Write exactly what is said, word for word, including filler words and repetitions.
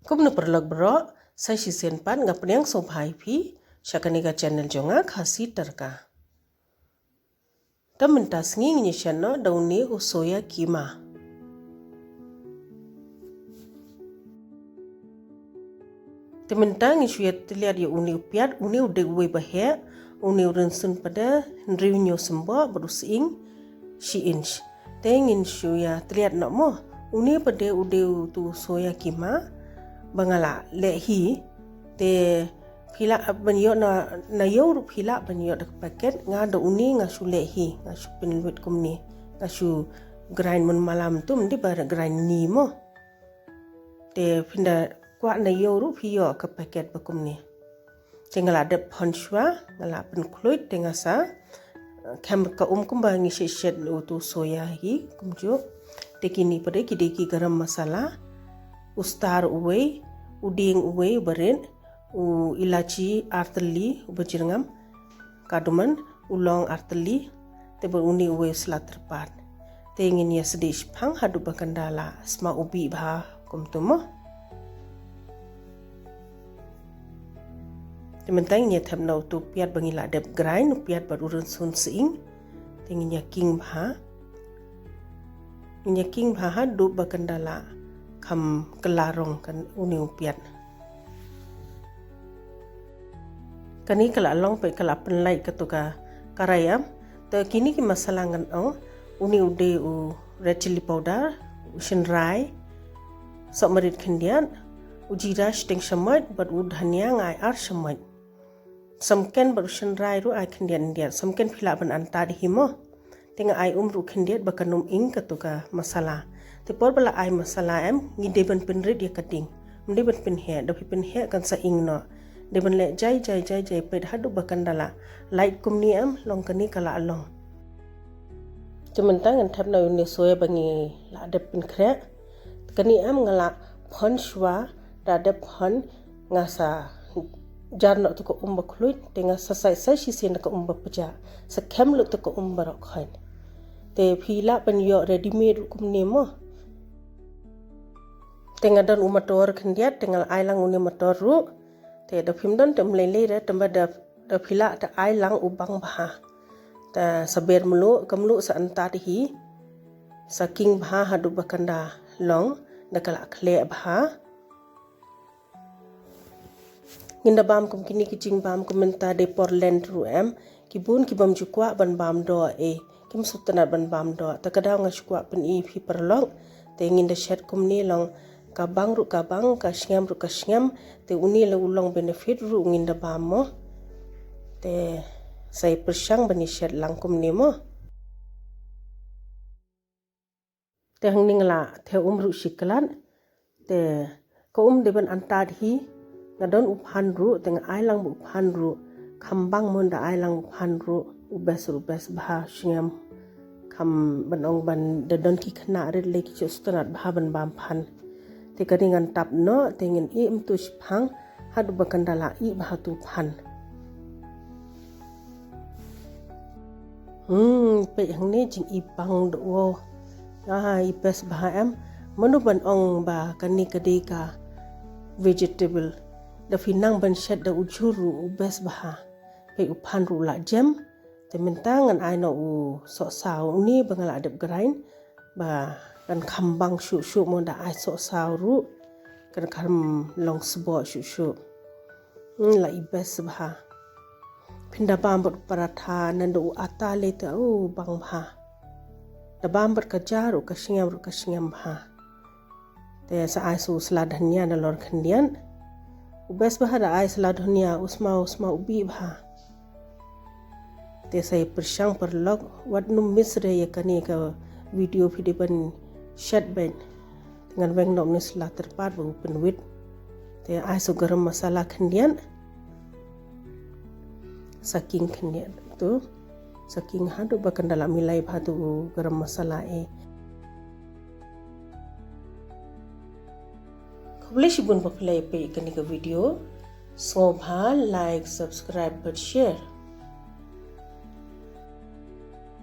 Kumno paralok baroh, sa shisien pat nga pdiang sngewbha ïa phi sha kane ka channel jong nga, Khasi Tadka. Te mynta sngi ngin ïa shet noh da une u soya keema. Te mynta ngin shu ïa tylliat ïa une u piat, une u dei uwei ba heh, une u rynsun pat de hynriew hynñiew symboh bad u sying shi inch. Te ngin shu ïa tylliat noh mo. Une pat de u dei utu u soya keema ba nga la leh hi. Te phi lah ban ïoh na, na ïew ruh phi lah ban ïoh da ka packet, nga da une nga shu leh hi, nga shu pynlut kumne, nga shu grind mynmalam, ym dei ba grind ni mo. Te phin da kwah na ïew ruh phi ïoh ka packet ba kumne. Te nga la dep phon shuwa, nga la pynkhluit, te nga sa, eh, khem ka um kumba ngi shet shet utu soya hi kumjuh. Te kine pat de ki dei ki garam masala, u star uwei, u dieng uwei uba rit, u ilachi ar tylli uba jyrngam, cardamom, u long ar tylli, te bad une uwei u sla tyrpad. Te ngin ïa sdieh shiphang haduh ba kan da la sma u bih bha kumtu mo. Te mynta ngin ïa thep noh utu u piat ba ngi la dep grind, u piat bad u rynsun sying. Te ngin ïa king bha. Ngin ïa king bha haduh ba kan da la kham kylla rong kan une u piat. Kane ka la long peit ka la pynlait katu ka karai em. Te kine ki masala ngan ong, une u dei u red chilli powder, u shynrai sohmarit khyndiat, u jira shiteng shamoit bad u dhania nga ai ar shamoit. Samken bad u shynrai ruh ai khyndiat khyndiat, samken phi lah ban antad hi mo. Te nga ai um ruh khyndiat ba kan ym ing katu ka masala. Te por ba la ai masala em, ngi dei ban pynrit ïa ka ding. Ym dei ban pynheh, da phi pynheh kan sa ing noh. Dei ban leh jai jai jai jai peit haduh ba kan da la lait kumne em, long kane ka la long. Te mynta ngan thep noh une u soya ba ngi la dep pynkhreh. Kane em nga la phon shuwa, da dep phon nga sa jar noh tu ka um ba khluit, te nga sa sai sai shisien da ka um ba pjah, sa khem lut tu ka um baroh khoit. Te phi lah ban ïoh ready made ruh kumne mo. Te nga don u motor khyndiat, te nga la ai lang une u motor ruh. Te da phim don te ym lei lei re, te ba da, da phi lah te ai lang u bang bha. Te sa ber mluh, ka mluh sa antad hi. Sa king bha haduh ba kan da long, da ka la khleh bha. Ngin da bam kum kine ki jingbam kum mynta dei por Lent ruh em. Ki bun ki bym ju kwah ban bam doh, eh, kim sngewtynnat ban bam doh. Te ka daw nga shu kwah pyni phi paralok. Te ngin da shet kumne long, ka bang ruh ka bang, ka sngem ruh ka sngem. Te une la u long benefit ruh ngin da bam mo. Te sa ïa pyrshang ban ïa shet lang kumne mo. Te hangne nga la theh um ruh shi klat. Te ka um dei ban antad hi. Nga don u phan ruh, te nga ai lang ba u phan ruh. Kham bang mo da ai lang u phan ruh. U best ruh best bha, sngem. Kham ban ong ban da don ki khynnah rit lei ki sngewtynnat bha ban bam phan. Te kane ngan tap noh, te ngin ih mynta shiphang, haduh ba kan da la ih bha tu phan. Hmm, peit hangne jingih bang doh wow. Ah, i best bha em. Mano ban ong ba kane ka dei ka vegetable. Da phi nang ban shet da u jhur ruh u best bha. Peit u phan ruh la jem. Te mynta ngan ai noh u sohsaw une ba nga la dep grind. Ba kan kham bang shuh shuh mo da ai sohsaw ruh. Kan kham long sboh shuh shuh. Hmm, la i best bha. Phin da bam bad u paratha, nang da u ata lei te u bang bha. Da bam bad ka ja ruh ka sngem ruh ka sngem bha. Te sa ai sa u sla dhania nalor khyndiat. U best bha da ai sla dhania, u sma u sma u bih bha. Te sa ïa pyrshang paralok, wat nym miss re ïa kane ka video phi dei ban shet beit. Te ngan weng noh une u sla tyrpad ba u pynwit. Te ai sa u garam masala khyndiat. Sa king khyndiat tu. Sa king haduh ba kan da la milai bha tu u garam masala eh. Khublei shibun ba phi la ïa peit kane ka video. Sngewbha like, subscribe bad share.